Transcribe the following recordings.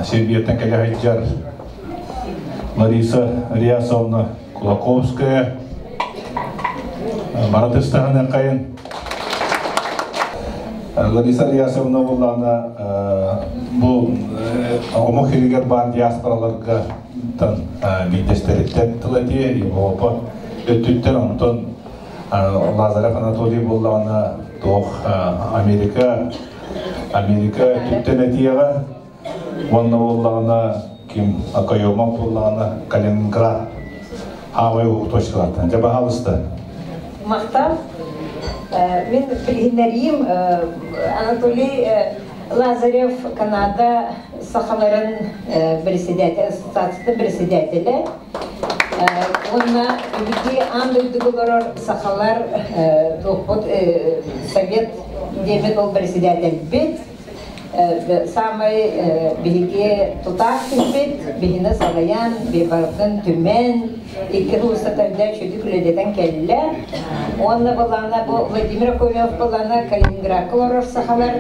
Сербияттан кэлэ сылдьар Лариса Рясовна Кулаковская Баратыстаһын хайын Лариса Рясовна буллаана бу омук сиригэр баар диаспораларга биирдэстэриттэн тыл этиэ Европа өттүттэн онтон Лазарев Анатолий буоллаҕына туох Америка Америка өттүттэн этиэҕэ уонна буоллаҕына ким Акаемов буоллаҕына Калининград хаамай уһук точкалартан дьэ баһаалыста Махтал. Мин билиһиннэриим Анатолий Лазарев Канада сахаларын председатель, ассоциациятын председателэ. Уонна биһиги аан дойдуга олорор сахалар туохпут совет диэммит ол председателбит. Саамай биһиги тутаах киһибит, биһини салайан, барытын түмэн, икки сыл устата үчүгэй үлэлэтэн кэллэ. Уонна былаана бу Владимир Акулев былаана Калининградка олорор сахалар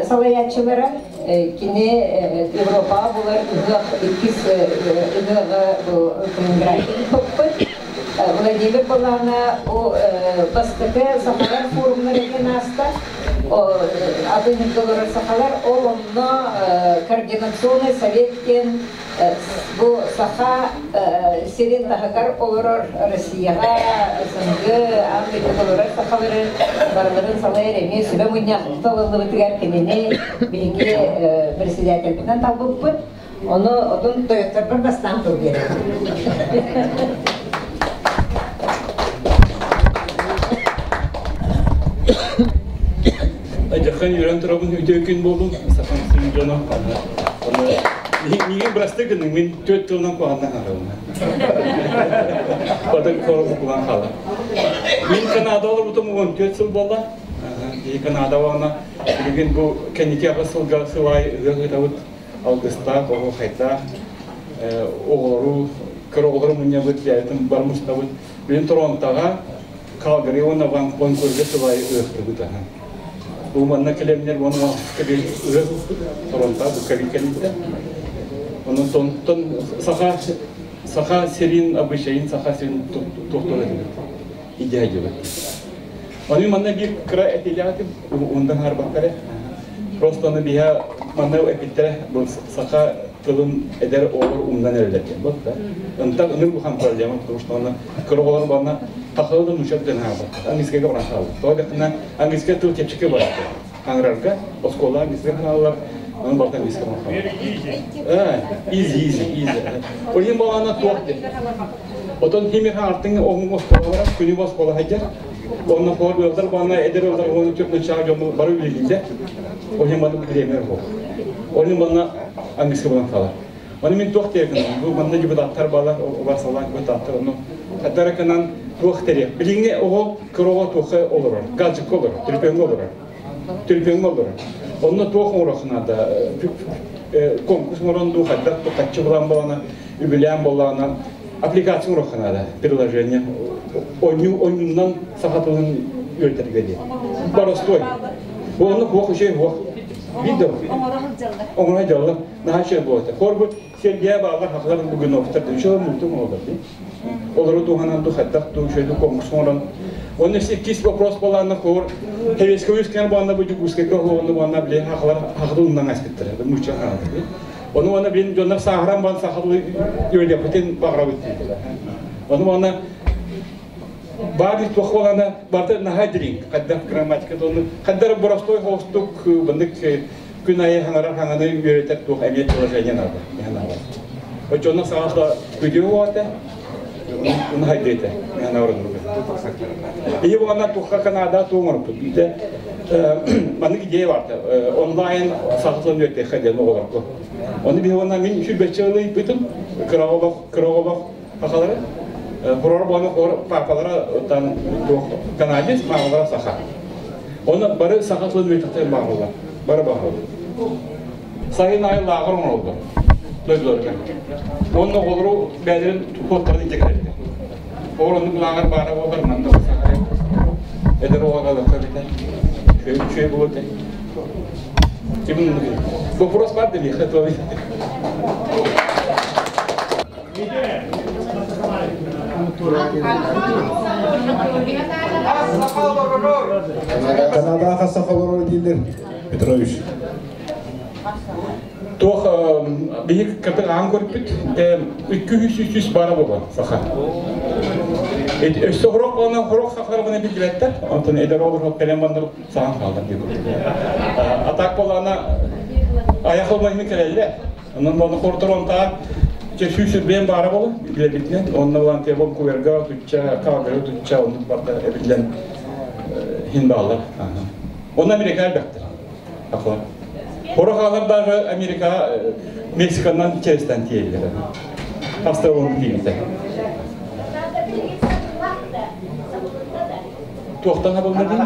салайааччылара. Кини Европаҕа булар ыһыах иккис ыһыаҕы бу Калининградка ыыппыппыт. Владимир былаана бу бастакы сахалар форумнарыгар ааста. Атын олорор сахалар ол онно координационный совет диэн бу саха сирин таһыгар олорор Россияҕа СНГ аан дойдуга олорор сахалары барыларын салайар эмиэ сүбэ мунньах талыллыбытыгар кинини биһиги председательбитинэн талбыппыт. Ону отун тойотторбор бастаан тыл биэрэбин. Дьаххан үөрэн турабын үтүө күн буоллун сахан син дьоно миигин бырастыы гыныҥ мин түөрт тылынан куһаҕаннан хаалабын Потом королу кулан хаалар мин Канада олорбутум 14 сыл буолла киһи Канада уонна билигин бу кэнники аҕыс сылга сыл аайы ыһыах ыытабыт алгыстаах оһуохайдаах оҕолору кыра оҕолору мунньабыт бэйэтин бар мустабыт билин Торонтоҕа Калгари уонна Ванкуверга сыл аайы ыһыахтыбыт аха бу манна кэлэмнэр уонна ыһыах Торонто бу кэлиттэ онон тонтон саха саха сирин обычайын саха сирин туохтуон этибит идея дьыбыт Ону манна биир кыра этилээтим, уундан харбаттары. Просто аны биһа манна эпиттэрэ бу саха тылын эдэр оҕолор умнан эрэллэр диэн вот да. Ынтан ыныр улахан проблема, потому что аны кыра оҕолор банна сахалыы да нуучча тылын хаалбат. Английскайга баран хаалбыт. Тоҕо диэххинэ английскай тыл чэпчэки барар. Хаҥырарга, оскуола английскай хаалалар, аны барыта английскай баран хаалар. Easy, easy, easy. Ол иһин балаана туох диэн. Отон химир хаартыҥ оһуҥ оскуолалара күнү оскуола сылдьар. Онно хор ыалдар уонна эдэр ыалдар уонна түөрт дьон бары үлэлииллэр. Ол иһин манна бириэмэ суох. Ол иһин манна английский буолан хаалар. Оны мин туох диэкин, бу манна депутаттар балар, барсалаах депутаттар, ону хатаракынан туох териэх. Билиҥҥи оҕо кыра оҕо туохха олорор, гаджетка олорор, телефоҥҥа олорор. Телефоҥҥа олорор. Онно туох оҥоруох наада? Конкурс оҥорон дуу, хайдах хаччы булан балана, үбүлээн буоллаҕына аппликация оҥоруохха наада, приложение. Онньу онньунан саха тылын үөрэтэргэ диэн. Боростуой. Бу онно хуох үчүгэй хуох. Биир да оҥоро сылдьаллар. Наһаа үчүгэй буолуо. Хор бу Сергея бааллар хахалар Бугиновтар үчүгэй мультик оҥороллор дии. Олору туһанан ду хайдах ду үчүгэйдик конкурс оҥорон. Онно иккис вопрос буолаанна хор Хевеске үскэн буоланна бу Дьокуускайга оһуонну буоланна били хахалар хахалы уннан аспыттара. Мучча хаалды. Ону уонна билин дьоннор сааһыран баран сахалыы үөрэппитин баҕарабыт дииллэр. Ону уонна баар туох буолана барыта наһаа дириҥ хайдах грамматика онну хайдах боростой хоостук бындык күн айы хаҥарар хаҥаны үөрэтэр туох эмиэ приложение наада наада. Оччоно саҕата күдүө уота уну хайдыйта механа Иһи буолана туохха Канада туоҥорпут биитэ маннык идея барта онлайн сахатылан үөттээххэ диэн оҕолорго. Оны биһи уонна мин сүрбэччэ ылыйбытым кыра олох сахалары хорор буолан хор папалара тан туох канадец мамалара саха. Оны бары саха тылын үөттээхтэр баҕалар. Бары баҕалар. Сайын аайы лааҕыр оҥороллор дойдуларыгар. Уонна оҕолору бэйэлэрин куоттарын илдьэ кэлэллэр. Ол оннук лааҕыр баара буоллар манна эдэр оҕо аҕалыахха эбитэ. Үчүгэй үчүгэй буолуо этэ. Ким вопрос бар дели хатовый. Канадаға сахалар дииллэр, Петрович. Туох биһик кытык аан көрбүт, 200 бара буолар саха. Өссө хорок болан хорок сахалар бына билбэттэр. Онтон эдэр олор кэлэн бандар сахан хаалдар диye. Атак болана аяқ олмайны келелле. Онон оны хортор онта чөсүү бен бара болу билебитинен. Онна болан те Ванкуверга тучча, Калгари тучча, onun барда эбилен хин балар. Оны Америка элбектир. Акылар. Хорохалар даже Америка Мексикандан черестен тиелер. Хаста onu деймите. Туохтан хабылна дин?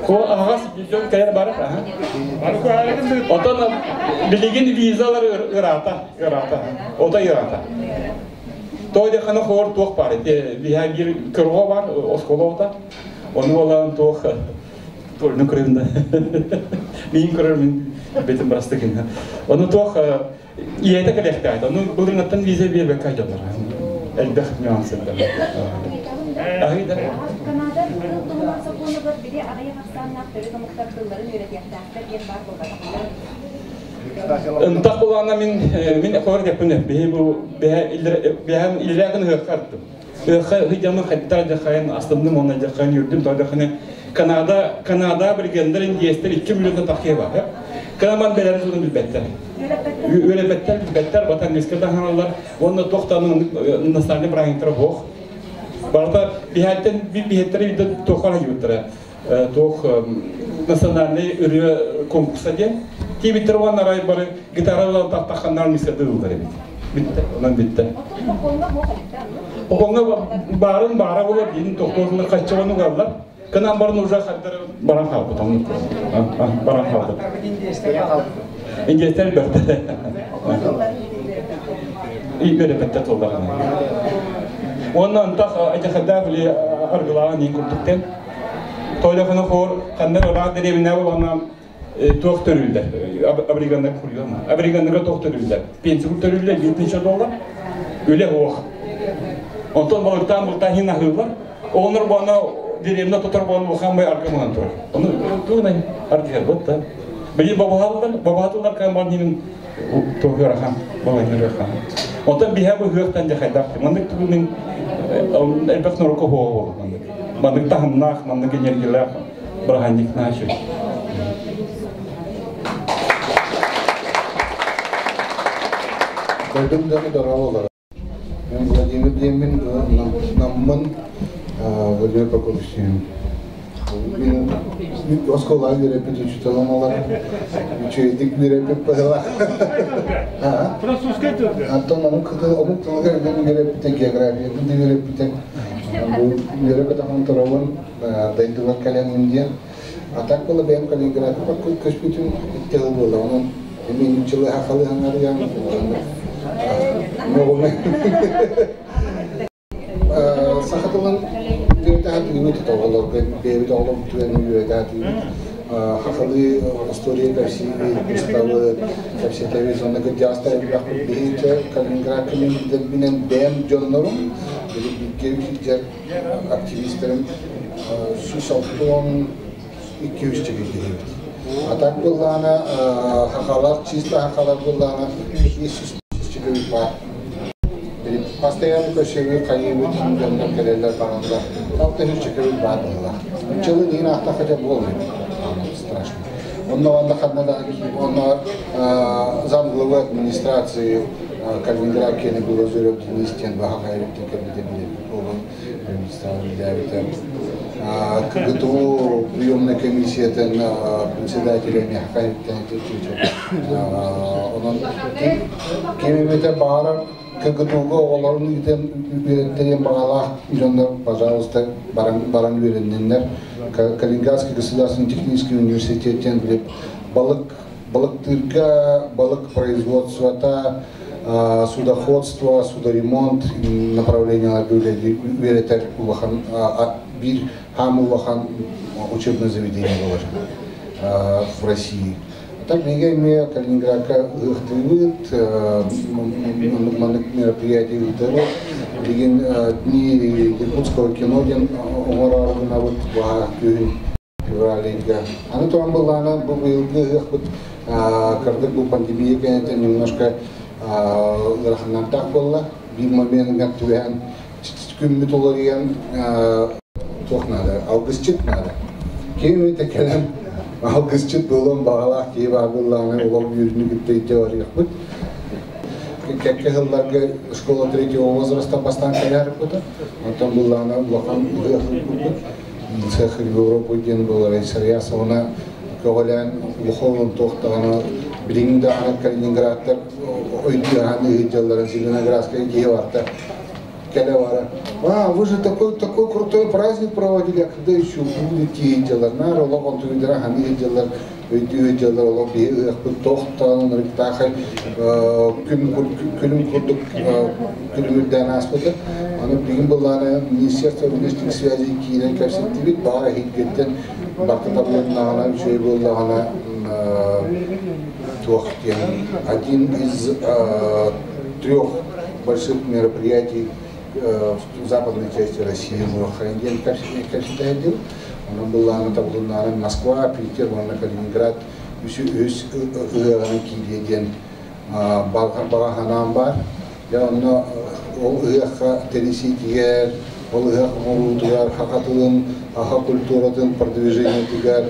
Ко ағас жон кайыр барып, Отон билигин визалар ырата, ырата. Ота ырата. Той хана хор туох бар. Виха бир кырго бар, осколота. Оны олан туох Толну көрөмдө. Мин көрөм, бетим барастыгын. Оны туох иэте келехтайт. Оны былырнаттан виза бербек кайдалар. Элбэх нюансы бар. Ахида. Канада тыл туһунан сокуонугар били аҕыйах ахсааннаах төрүт омуктар тылларын үөрэтиэхтээхтэр диэн баар буолбатахтар. Ынтах булана мин хор депүнэ бихи бу бихэ илрәгин хыхартым. Хы хыҗамы хаттар жахайын астымны мона жахайын юрдым тойдахны Канада биргендер индиестер 2 миллион тахе бар. Канаман беләр зуны билбәттәр. Үөрәпәттәр билбәттәр батан мискердә ханалар. Онны токтаның национальный брангтар хох. Барда бихәттән бихәттәр бит тохар юттыра. Тох национальный үрө конкурса ден. Тибиттер ван арай бары гитаралар тактаханнар мискердә улдар бит. Битте, онан битте. Оконга барын бара болот, дин тохторуна каччабаны галлар. Кынан барын уже хаттар баран халды, там баран халды. Индиестер берді. И берепетте толдар. Оннан тах ажахада били аргылаан ин курдуктен. Тойлохону хор кандар ора деревина болгана туох төрүлдер. Абригандар курьё. Абригандарга туох төрүлдер. Пенсия төрүлдер 70 доллар. Үле ох. Онтон балыктан бултан хин ахылар. Онор бана деревна тотор бана ухамбай аргаман тур. Оны тугнай аргер вот да. Били бабахалдар, бабахатылар кан бар нинин тохырахан, балайнырхан. Онтон биһә бу хыктан жахайдак. Мандык тугунин элбэх норко хоо мандык. Мандык тахымнах, мандык энергиялах браханник нашы. Дойдум даны даралалар. Мен Владимир Демин, наммын Владимир Прокопьевич. Мен оскола верепет учителом Үчөйдик верепет пахала. Французская тылга. Антон омук тылга мен верепет география, мен верепет. Бу верепет ахан таравын дайдылар кален индия. А так было бэм Калининград, көспүтүн иттел было. Онун эми жылы хакалы хаңар яң. Сахатылан үөтэ тоҕолорго бэйэбит оҕолор түгэн үөрэтэ хахалы история кэпсиибит, кыстабыт, кэпсэтэбит, онно кырдьаҕастар элбэхпит биһиинчэ Калининградка мин билдэрбинэн бэйэм дьоннорум, били бииргэ сылдьар активистэрим 162 үс чэкэ киһибит. А так быллаана хахалар, чисто хахалар быллаана 500 чэкэбит баар. Постоянно көшеге кайыбыт дьоннор келелер барандар. Алты жүз чэкэбит баар буолла. Чылы нин ахта хотя болмайт. Страшно. Онно онно ханна онно зам главы администрации Калининград кени Белозеров Денис тен баха хайрыптен кебите биле болон администрация КГТУ приемная комиссия председателя Михаил Онон кемемете баара КГТУга оҕолорун итен үөрэттериэн баҕалаах дьоннор, пожалуйста, баран үөрэнниннэр. Калининградский государственный технический университеттен билип балык балыктырга балык производствота, судоходство, судоремонт направлениялар үөрэтэр улахан бир хам улахан учебное заведение болар. в России. Так биһиги эмиэ Калининградка ыһыахтыыбыт, маннык мероприятие ыытабыт. Билигин Дни якутского кино диэн оҥороору гынабыт баһа күһүн февраль ыйга. Аны туран былаана бу быйылгы ыһыахпыт кырдык бу пандемия кэнниттэн немножко ыараханнардаах буолла. Биир моментыгар түбэһэн күммүт уларыйан туох наада, алгысчыт наада. Ким эмитэ кэлэн алгысчыт буолуон баҕалаах киһи баар буоллаҕына олох үөрүүнү кытта илдьэ барыахпыт. Кэккэ сылларга школа третьего возраста бастаан кэлээриппыта. Онтон буллаҕына улахан ыһыах ыыппыппыт. Цех Европы диэн буолар Сарьясовна көҕүлээн духовун туохтаҕына билиҥҥи даҕаны Калининградтар өйдүөһэн ыһыдьалларын Зеленоградскай киһи барта кэлэ бара. А, вы же такой, такой крутой праздник проводили, а когда еще будете дьалар, наар олох онтугудара ханы дьалар, өйдүү дьалар олох биһи ыһыахпыт тохтоон ырыктаахай күн күнүм курдук күлүмүрдээн ааспыта. Аны билигин былаана Министерство внешних связей киирэн кэпсэттибит, баар эһигиттэн барта табылыннаҕына, үчүгэй буоллаҕына туох диэн один из трех больших мероприятий в западной части России диэн кэпсэтээдил. Онон былааны табылыннаҕына Москва, Питер уонна Калининград үс ыһыаҕынан киириэ диэн баҕа санаам баар. Дьэ онно ол ыһыахха тэрийсиитигэр, ол ыһыах оҥоруутугар, саха тылын, саха культуратын продвижениетигэр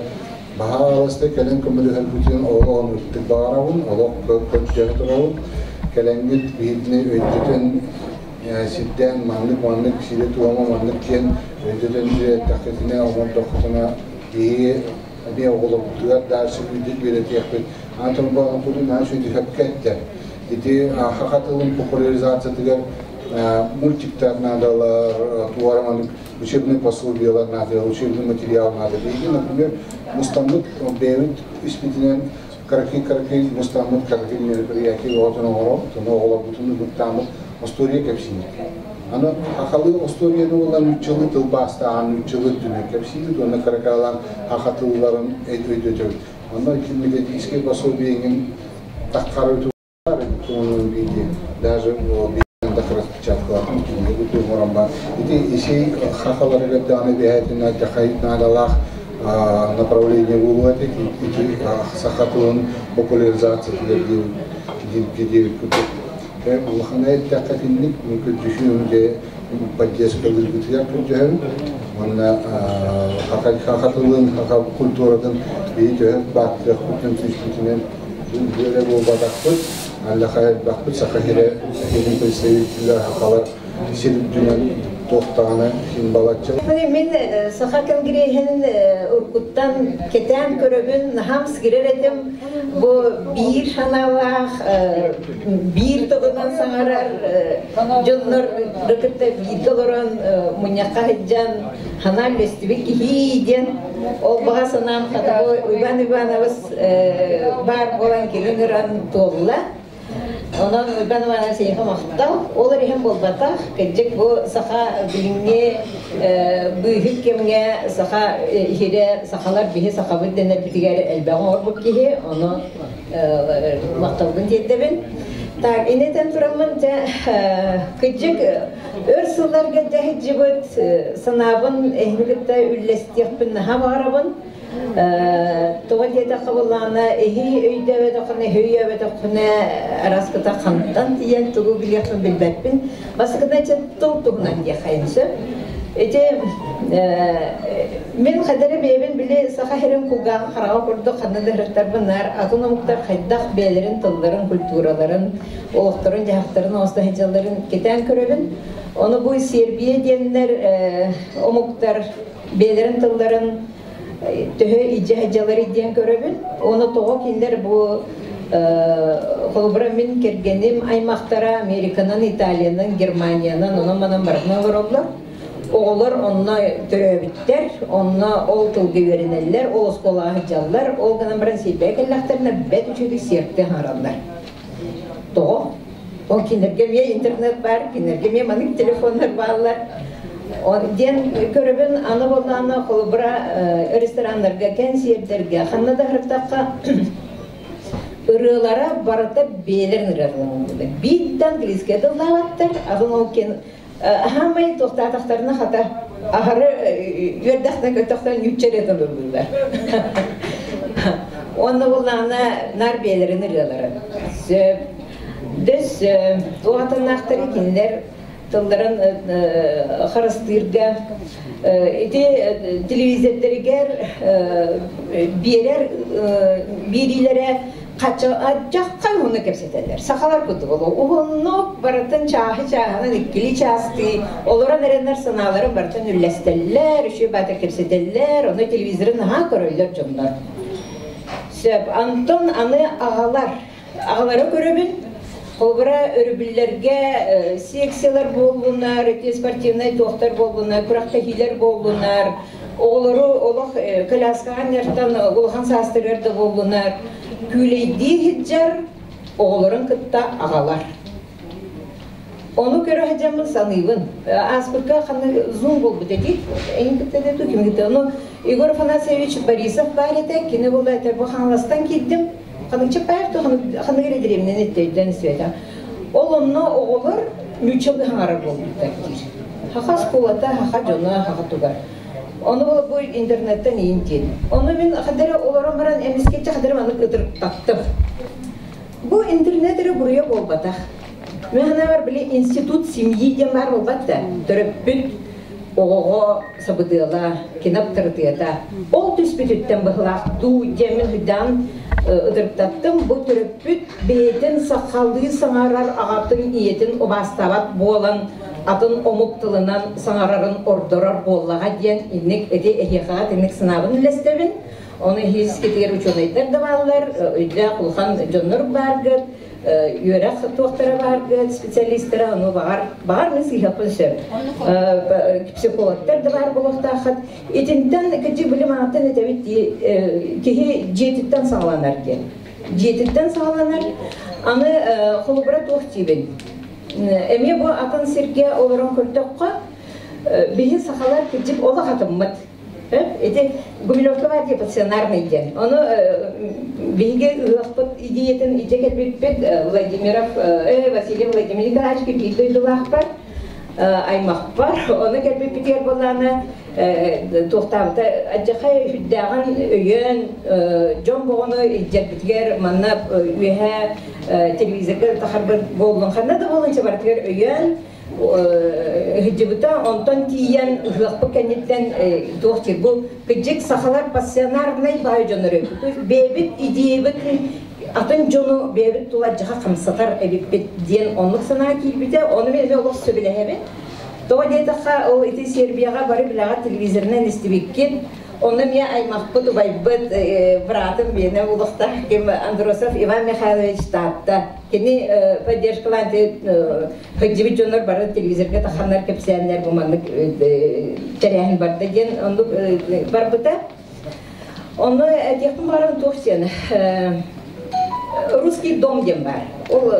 баһаалыста кэлэн көмөлөһөргүтүн олоҕун үрдүк баҕарабын, олох көрдөһө турабын. Кэлэҥҥит биһигини өйдөтөн сирдээн маннык-маннык сири-туома маннык диэн өйдөтөн үөрэттэххитинэ, оҥордоххутуна биһиги эмиэ оҕолорбутугар дальше үөрэтиэхпит. Антон Баланкутун наһаа үчүгэй эттэ. Ити саха тылын популяризациятыгар мультиктар наадалар, туора маннык учебный пособиелар наада, учебный материал наада. Биһиги, например, мустаммыт бэйэбит испитинэн кыракый-кыракый мустаммыт кыракый мероприятие оҕотун оҥоробут, ону оҕолорбутун ыгыттааммыт остуоруйа кэпсиибит. Аны сахалыы остуоруйаны уонна нууччалыы тылбаастааҕын нууччалыы өттүнэн кэпсиибит уонна кыракалаан саха тылларын өйдөтөбүт. Онно ити методическай пособие иҥин таххары виде даже распечаткалатын кинигэ оҥорон бар. Ити исей хахаларыгар даҕаны бэһэтинэ дьахай наадалаах направление буолуо этэ. Ити саха тылын популяризациятыгар диэбит курдук. Улахан эттэххэ итинник көрдүшүн поддержкалыыргытыгар көрдөһөбүн. Уонна саха тылын, саха культуратын биһи төһө бааттыахпытын түспүтүнэн бүөрэ буолбатахпыт. Аллаха элбэхпит саха сирэ сирин представителлэр сахалар сир үрдүнэн туохтаҕына син балачча. Мин саха конгреһин уркуттан кэтээн көрөбүн, наһаам сгирэр этим. Бу биир санаалаах, биир тылынан саҥарар дьоннор кытта бииргэ олорон мунньахха сылдьан санаам бэстибит киһи диэн ол баҕа санаам хата Иван Иванович баар буолан кини ыҥыран туолла. Онон Иван Иванович эйиэхэ махтал. Ол эрэ иһин буолбатах, кырдьык бу саха билиҥҥи быыһык кэмҥэ саха иһирэ, сахалар биһи сахабыт дэнэрбитигэр элбэҕи оҥорбут киһи, ону махталбын тиэрдэбин. Так, инэтэн тураммын дьэ кырдьык өр сылларга дьэ сылдьыбыт санаабын эһини кытта үллэстиэхпин наһаа баҕарабын. Тоҕо диэтэххэ буоллаҕына, эһи өйдөөбөтөххүнэ, эһи өйөөбөтөххүнэ, араскыта хантан тиийэн тугу билиэхпин билбэппин. Бастакытынан тыл туһунан диэххэ сөп. Ити мин хадары бэйэбин били саха сирин кулгааҕа хараҕа курдук ханна да ыһыктарбын наар атын омуктар хайдах бэйэлэрин тылларын, культураларын, олохторун-дьаһахтарын оҥосто сылдьалларын кэтээн көрөбүн. Ону бу Сербия диэннэр омуктар бэйэлэрин тылларын төһө илдьэ сылдьалларый диэн көрөбүн. Ону тоҕо кинилэр бу холобура мин кэргэним аймахтара Американан, Италиянан, Германиянан, онон-манан барытынан олороллор. Оҕолор онно төрөөбүттэр, онно ол тылга үөрэнэллэр, ол оскуолаҕа сылдьаллар, ол гынан баран сиэрбэйэ кэллэхтэринэ бэрт үчүгэй сиэртэ аһараллар. Тоҕо? Ол кинилэргэ эмиэ интернет баар, кинилэргэ эмиэ маннык телефоннар бааллар. Диэн көрөбүн аны буоллаҕына холобура рестораннарга, кэнсиэрдэргэ ханна да сырыттахха ырыалара барыта бэйэлэрин ырыаларын Биирдэ английскай тыллаабаттар, атын ол кин хаамай туохтаатахтарына хата аһары үөрдэхтэн көтөхтөн ньүүччэ эрэ тылыллыылар. Уонна буллаҕына наар бэйэлэрин ырыалара. Сөп. Дөс туох атыннаахтары кинилэр тылларын харыстыырга ити телевизордэригэр биэрэр биэриилэрэ хаччаххай уһунну кэпсэтэллэр. Сахалар курдук уһуннук барытын чааһы-чааһынан иккили чаастыы олорон эрэннэр санааларын барытын үллэстэллэр, үчүгэй баата кэпсэтэллэр, ону телевизоры наһаа көрөллөр дьоннор. Сөп. Антон аны аҕалар Аҕалары көрөбүн. Холобура, өрөбүллэргэ секциялар буоллунар, ити спортивнай туохтар буоллунар, күрэхтэһиилэр буоллунар, оҕолору олох коляскаҕа анньартан улахан саастарыгар да буоллунар, күүлэйдии сылдьар оҕолорун кытта аҕалар. Ону көрө сылдьаммын саныыбын. Ааспыкка ханна зум буолбут эти. Эйин кытта да ким кытта. Ону Егор Афанасьевич Борисов баар этэ. Кини була этэ бу Хаҥаластан киирдим. Ханыкчы Паев ханнык эрэ дэриэбинэни өйдөөн света. Ол онно оҕолор ньуччалыы хаҥарар буолбуттар диир. Хаха оскуолата, хаха дьоно, хаха тугар. Ону бу интернеттэн иин диэн. Ону мин хадары олорон баран эмискэччи хадары маннык ытырыктаттым. Бу интернет эрэ буруйа буолбатах. Мин санаабар били институт семьи диэн баар буолбат да, төрөппүт оҕоҕо сабыдыала, киноптарытыата. Ол түспүтүттэн быһылаах дуу диэммин хүдээн ытырыктаттым. Бу төрөппүт бэйэтин сахалыы саҥарар аҕатын ийэтин убаастаабат буолан атын омук тылынан саҥарарын ордорор буоллаҕа диэн инник эти эһиэхэҕэ итинник санаабын үллэстэбин. Ону иһискитигэр учуонайдар да бааллар, өйдөөх улахан дьоннор бааргыт, үөрэх туохтара бааргыт, специалистара, ону баҕар, баҕар мин сыыһаппын сөп. Психологтар да баар буолуохтааххыт. Итинтэн кыдьы билим ааттан этэбит киһи дьиэтиттэн саҕаланар диэн. Дьиэтиттэн саҕаланар. Аны холобура туох диибин? Эмиэ бу атын сиргэ олорон көрдөххө, биһи сахалар кырдьык олох атыммыт. Ити Гумилевка баар дии пассионарный диэн. Ону биһиги ыһыахпыт идеятын итэ кэлбиппит Владимиров, Василий Владимирович Николаевич биир дойдулаахпар, аймахпар. Ону кэлбиппитигэр буоллаана туохтаабыта адьахай сүрдээҕин өйөөн дьон боҕону илдьэрбитигэр манна үөһэ телевизорга тахарбыт буоллун ханна да буолун барытыгар өйөөн Ыһыдьыбыта, онтон тиийэн ыһыахпыт кэнниттэн туох диир бу кыдьык сахалар пассионарнай баай дьоннор эбиппит. Бэйэбит идеябыт атын дьону бэйэбит тула дьаха хамсатар эбиппит диэн оннук санаа киирбитэ. Ону мен эмиэ олох сөбүлэһэбин. Тоҕо диэтэххэ, ол ити Сербияҕа бары билэҕит телевизорынан истибиккит. Онно эмиэ аймахпыт, убайбыт, быраатым биэнэ улахтаах ким Андросов Иван Михайлович Таатта. Кини поддержкалаан Сылдьыбыт дьоннор бары телевизорга таханнар кэпсээннэр бу маннык тэрээһин барда диэн оннук барбыта. Онно этиэхпин баҕарабын туох диэн русский дом диэн баар. Ол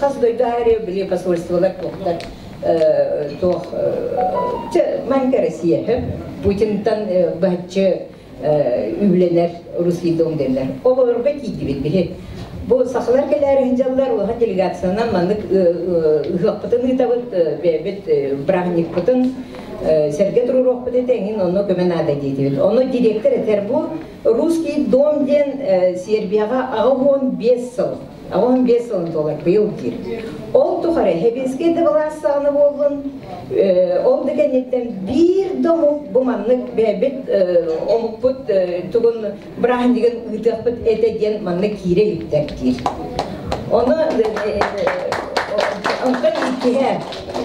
хас дойду аайы били посольстволар туохтар туох маленькая Россия Путинтан быһаччы үбүлэнэр русский дом диэннэр. Олорго тиийдибит биһи. Бу сахалар кэлээри дьаллар улахан делегациянан маннык ыһыахпытын ыытабыт, бэйэбит бырааһынньыкпытын сэргэ туруоруохпут этэ, эҥин онно көмө наада диэтибит. Ону директор этэр бу русский дом диэн Сербияҕа 85 сыл 85 сылын туолар быйыл диир. Ол тухары Хэбинскэй да былаас саҕана буоллун, ол да кэнниттэн биир да омук бу маннык бэйэбит омукпут тугун бырааһынньыгын ыытыахпыт этэ диэн манна киирэ иликтэр диир. Ону онтон иккиһэ,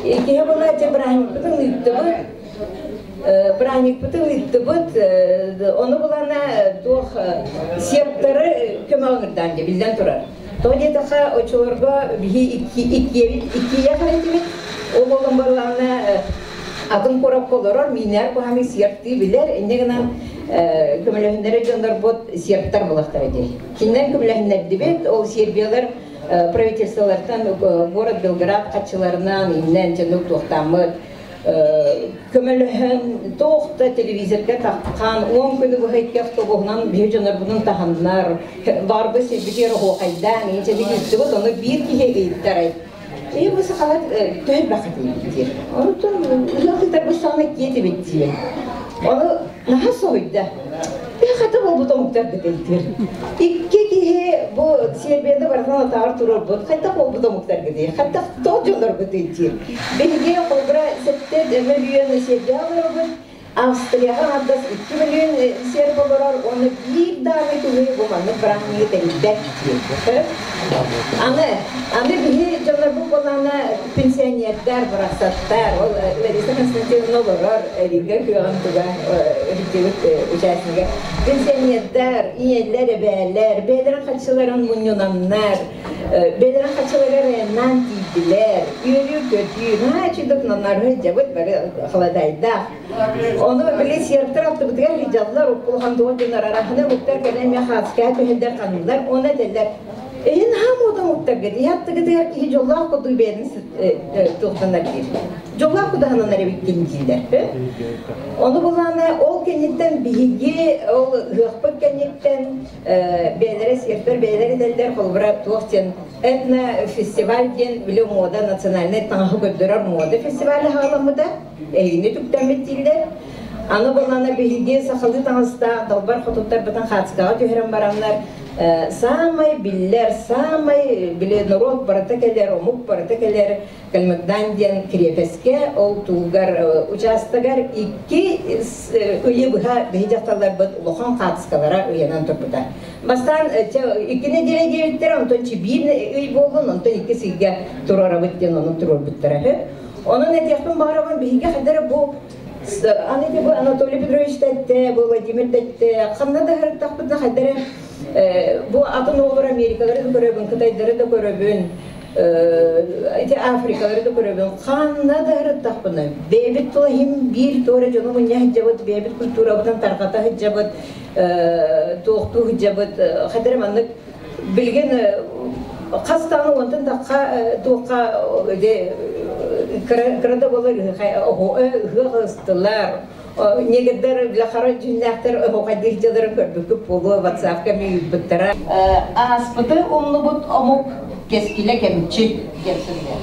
иккиһэ буолла дьэ бырааһынньыкпытын ыыттыбыт, бырааһынньыкпытын ыыттыбыт, ону булана туох сербтары көмөҕө ыҥырдаан дьэ биллэн турар. Тоҕо диэтэххэ, оччолорго биһи иккиэбит иккиэйэх эрэ этибит. Ол буолан барылаҕына атын куоракка олорор миинээр куһаҕаны сербтыы билэр, инньэ гынан көмөлөһүннэрэ дьоннорбут сербтар буолахтара дии. Кинилэр көмөлөһүннэрдибит, ол сербиялар правительстволартан город Белград хаччыларынан иннэн дьонук туохтааммыт. Көмөлөһөн, туох да телевизорга таххан, 10 күнү быһа икки автобуһунан биһи дьоннорбутун таһаннар, барбы сирбитигэр оһуохайдаан, инчэни күүттүбүт, ону биир киһи ыйыттарай. Ээ, бу сахалар төһө элбэххитий диир. Онтон ыһыах ыытарбыт саҕана киэтибит диир. Ону наһаа соһуйда. Хата буолбут омуктар диир. Икки киһи бу Сербияда барытын атаҕар туруорбут, хайдах буолбут омуктаргытый, хайдах тоҕо дьонноргутуй диир. Биһиги холобура 7 мөлүйүөн Сербия олоробут, Австрияҕа аҥардас 2 мөлүйүөн серб олорор уонна биир даҕаны киһи бу маннык бырааһынньыгы тэрийбэт диир. Аны биһи дьоннорбут буоллаҕына пенсионердар, барахсаттар, ол Лариса Константиновна олорор, Рига күөҕүн туга ритибит участнига. Пенсионердар, ийэлэр, эбээлэр, бэйэлэрин харчыларын мунньунаннар, бэйэлэрин харчыларыгар айаннаан тиийдилэр, үөрүү-көтүү, наһаа үчүгэй докумуоннары дьабыт бары халадаайдаах. Ону били сербтэр аттыбытыгар илдьаллар, уккулахан туох дьоннор араханы уктар кэлэн эмиэ хаацкаа түһэллэр ханнылар, уонна этэллэр, Эһин наһаа муода уктарга дии, аттыгытыгар киһи дьоллоох курдук бэйэтин туохтанар диир. Дьоллоох кудаһананар эбиккин дииллэр. Ону булаана ол кэнниттэн биһиги ол ыһыахпыт кэнниттэн бэйэлэрэ сербтэр бэйэлэрэ этэллэр, холобура туох диэн этно-фестиваль диэн били муода национальнай таҥаһы көрдөрөр муода фестиваля хаҕаламмыта. Эһигини түктэммит дииллэр. Аны булана биһиги сахалыы таҥастаах далбар хотуттарбытын хаацкаҕа түһэрэн бараннар саамай биллэр, саамай били норуот барыта кэлэр, омук барыта кэлэр Кальмыкдан диэн кириэпэскэ ол туугар учаастагар 2 ыйы быһа биһи дьахталларбыт улахан хаацкалара ыйанан турбута. Бастаан 2 нэдиэлэ диэбиттэр, онтон 1 ый буоллун, онтон 2 сыйга туруорабыт диэн ону туруорбуттара үһү. Онон этиэхпин баҕарабын биһиги хайдара бу аны бу Анатолий Петрович тэтте, бу Владимир тэтте, ханна да һырыттахпытына хайдара бу атын оҕолор Америкалары да көрөбүн, Кытайдары да көрөбүн, ити Африкалары да көрөбүн, ханна да һырыттахпына бэйэбит тыла иһин биир туора дьону мунньа сылдьабыт, бэйэбит культурабытын тарҕата сылдьабыт, туохтуу сылдьабыт, хайдара маннык билигин хас даҕаны уонтан тахха туохха кыра да буолар ыһыах ыстылар негрдэр хара дьүннээхтэр оһуохайдыыр дьыларын көрбүккүт буолуо ватсапка ыыппыттара ааспыты умнубут омук кэскилэ кэмчи диэн суруйар.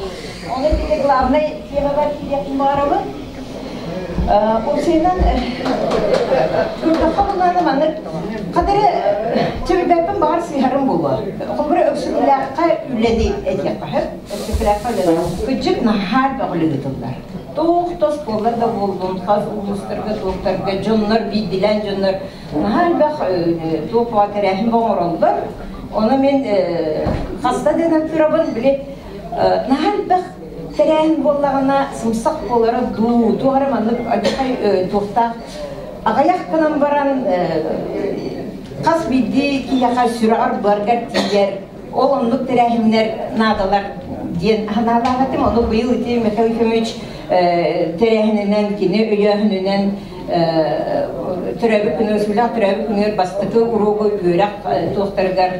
Оны ити главный темабар киириэхпин баҕарабын. Уопсайынан көрдөххө буллаана маннык хадары чэбирбэппин баҕар сыһарым буолуо. Холобура Өксөкүлээххэ үлэни этиэххэ сөп. Өксөкүлээххэ үлэни. Кыдьык наһаа элбэх үлэ ыытыллар. Туох да оскуолалар да буоллун, хас улуустарга, туохтарга дьоннор, биирдилээн дьоннор наһаа элбэх туох баҕа тэрээһин оҥороллор. Ону мин хаста да турабын, били наһаа элбэх тэрээһин буоллаҕына сымсах буолара дуу, туох эрэ маннык алдьархай туохтаах аҕыйах гынан баран хас биирдии киһиэхэ сүрэҕэр-быаргар тиийэр, ол оннук тэрээһиннэр наадалар диэн санаалаах этим. Ону быйыл ити Михаил Ефимович тэрээһининэн, кини өйөөһүнүнэн төрөөбүт күнүгэр, сүлээх төрөөбүт күнүгэр бастакы уруогу үөрэх туохтарыгар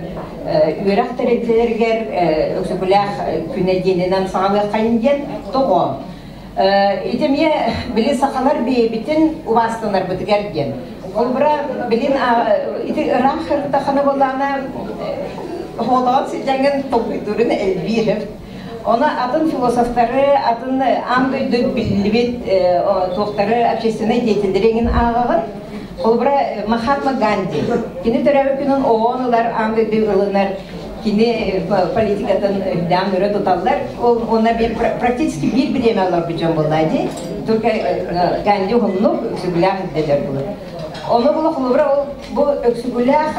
үөрэх тэрилтэлэригэр Өксөкүлээх күнэ диэнинэн саҕалыаххайын диэн тоҕо? Ити эмиэ били сахалар бэйэбитин убаастанарбытыгар диэн. Холобура, билин ити ыраах ырыттаххына буоллаҕына хоолоҕон сылдьаҥҥын толкуйдуурун элбиир. Ону атын философтары, атын аан дойду биллибит туохтары общественнай деятеллэри эҥин ааҕаҕын. Холобура, Махатма Ганди. Кини төрөөбүт күнүн ООН ылар, аан дойду ылынар кини политикатын үрдээн өрө туталлар. Ол уонна практически биир бириэмэ олорбут дьон буолла дии. Только Ганди уһуннук Өксөкүлээх ирдэлэр булар. Ону була холобура ол бу Өксөкүлээх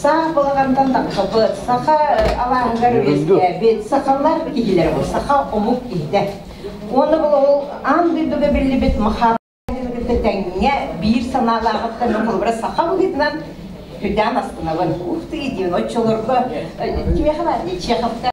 саа балаҕантан тахсыбыт, саха алааһыгар үөскээбит, сахалар киһилэрэ бу, саха омук киһитэ. Уонна бұл ол аан дойдуга биллибит Махатма кытта тэҥҥэ биир санаалааҕыттан мин холобура саха быһыытынан үрдээн астынабын. Ух ты диэн оччолорго кимиэхэ баар дии Чеховка.